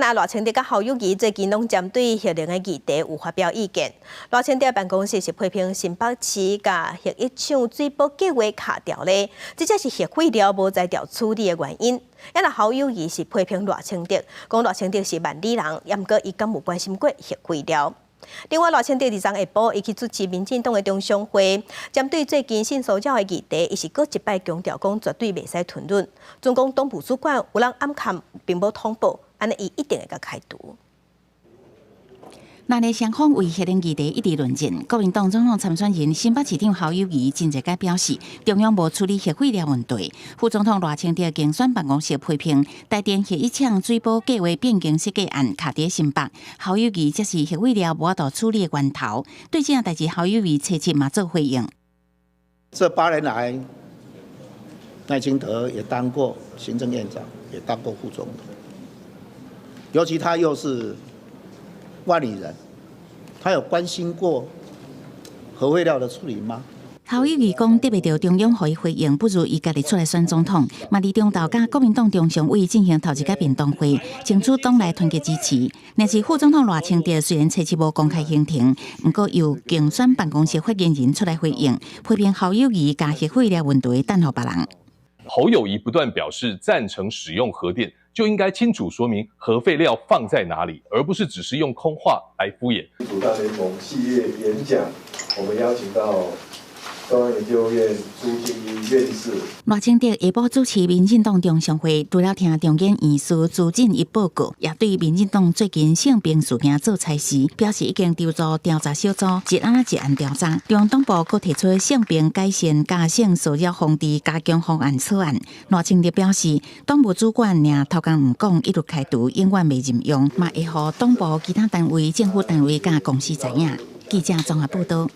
啊，賴清德佮侯友宜最近攏針對核能的議題有發表意見。賴清德辦公室是批評新北市共核一廠水保計畫卡掉咧，這才是核廢料無才調處理的原因。啊，若侯友宜是批評賴清德，講賴清德是萬里人，毋過伊敢有關心過核廢料？另外，賴清德二十下晡，伊去主持民進黨的中常會，針對最近性騷擾的議題，伊是閣一擺強調講絕對袂使吞忍。總講黨部主管有人暗崁，並無通報，按呢伊一定會共開除。藍綠雙方為核能議題一直論戰，國民黨總統參選人新北市長侯友宜真濟擺表示，中央無處理核廢料問題。副總統賴清德競選辦公室批評台電核一廠水保計畫變更設計案卡佇新北，侯友宜才是核廢料無法度處理的源頭。對這項代誌，侯友宜初七嘛做回應。這8年來，賴清德也當過行政院長，也當過副總統，尤其他又是萬里人，他有關心過核廢料的處理嗎？侯友宜講，得袂著中央予伊回應，不如伊家己出來選總統。嘛，佇中晝佮國民黨中常委進行頭一擺便當會，爭取黨內團結支持。若是副總統賴清德雖然初七無公開行程，毋過由競選辦公室發言人出來回應，批評侯友宜共核廢料問題擲予別人。侯友宜不斷表示贊成使用核電，就應該清楚說明核廢料放在哪裡，而不是只是用空話來敷衍。民主大聯盟系列演講，我們邀請到中央研究院朱敬一院士。賴清德下晡主持民進黨中常會，除了聽中研院士朱進一報告，也對民進黨最近性平事件做裁示，表示已經籌組調查小組，一案一案調查。中央黨部閣提出性平改善佮性騷擾防治加強方案草案。賴清德表示，黨務主管若頭工毋講，一律開除，永遠袂任用，嘛會予黨部其他單位、政府單位佮公司知影。記者綜合報道。